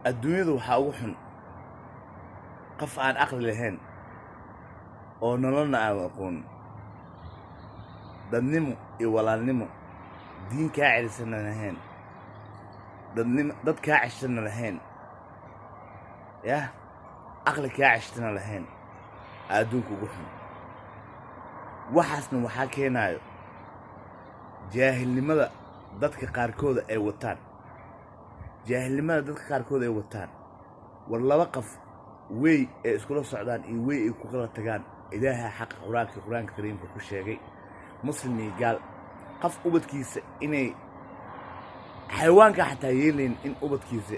Adduunyadu waxaa ugu xun qof aan aqli lahayn oo nololna aan aqoon, dadnimo iyo walaalnimo, diin kaa celisana lahayn, dadnimo dad kaa ceshana lahayn, yah, aqli kaa ceshtana lahayn, adduunka ugu xun. Waxaasna waxaa keenaayo jaahilnimada dadka qaarkooda ay wataan, jaahilnimada dadka qaarkood ay wataan. War laba qof wey ay iskula socdaan iyo wey ay ku kala tagaan, Ilaaha xaqa qur-aanka kariimka ku sheegay, muslim iyo gaal. Qof ubadkiisa inay xayawaanka xataa yeelayn in ubadkiisa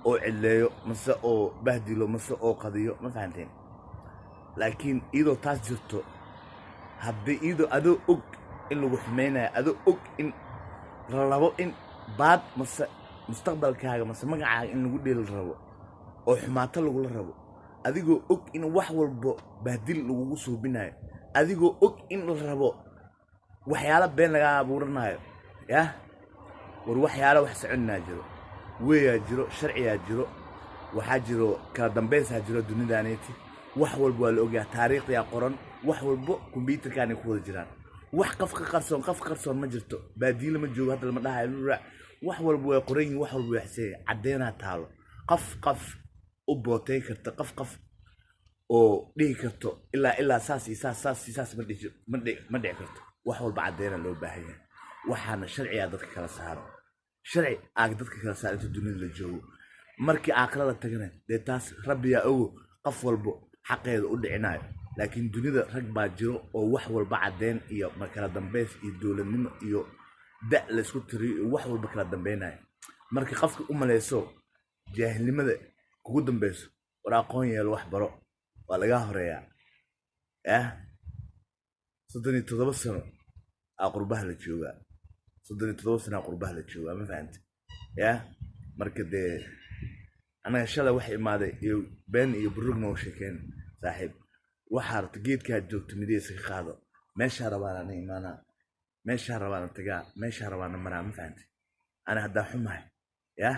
oo cidleeyo mase oo bahdilo mase oo qadiyo, ma fahanteen? Laakiin iyadoo taas jirto, haddii iyadoo adoo og in lagu xumeynayo, adoo og in la rabo in baad mase mustaqbalkaaga mase magacaaga in lagu dheeli rabo oo xumaato lagula rabo, adigoo og in wax walbo bahdil lagugu suubinayo, adigoo og in la rabo waxyaalo been lagaa abuuranayo, yah, war waxyaalo wax soconinaa jiro, weeyaa jiro, sharciyaa jiro, waxaa jiro kala dambaysaa jiro. Dunidaaneti wax walba waa la ogyaha, taariikhdaa qoran, wax walbo kombyuutarkaanay ku wada jiraan. Wax qof ka qarsoon, qof ka qarsoon ma jirto. Baadiile ma joogo hadda lama dhahayo. Wax walba way qoran yihin, wax walba way xiseen, caddeenaa taalo. Qof qof u bootay karta, qof qof oo dhihi karto ilaa ilaa saas iyo saas, saas iyo saas, ma dhihi, ma dhici karto. Wax walba caddeena loo baahan yahay. Waxaana sharcigaa dadka kala saaro, sharci aag dadka kala saaro inta dunida la joogo. Markii aakhira la tagana, dee taas rabbiyaa ogo qof walbo xaqeeda u dhicinayo. Laakiin dunida rag baa jiro oo wax walba caddeyn iyo kala dambeys iyo dowladnimo iyo da laysku tiriyo iyo wax walba kala dambeynayo. Marka qofka u maleyso jaahilnimada kugu dambeyso, war aqoon yeelo, wax baro, waa lagaa horeeyaa. Yah, 37 sano aa qurbaha la joogaa, 37 sano aa qurbaha la joogaa, ma fahamte? Yah, marka dee annaga shalay wax imaaday iyo been iyo burug noo sheekeen. Saaxiib, waxaa rabta geedkaa joogto midihiisa ka qaado. Meeshaa rabaan ana imaanaa, meeshaa rabaana tagaa, meeshaa rabaana maraa, ma fahamte? Ana haddaa xumahay, yah,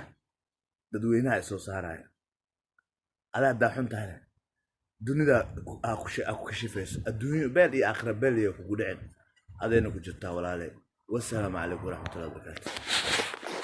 dadweynaha ay soo saaraayo. Adaa haddaa xun tahayna, dunida aa ku kashifayso, adduunyo beel iyo aakhira beel iyo kugu dhicin, adayna ku jirtaa, walaale. Wasalaamu calaykum waraxmatullahi wabarakaatu.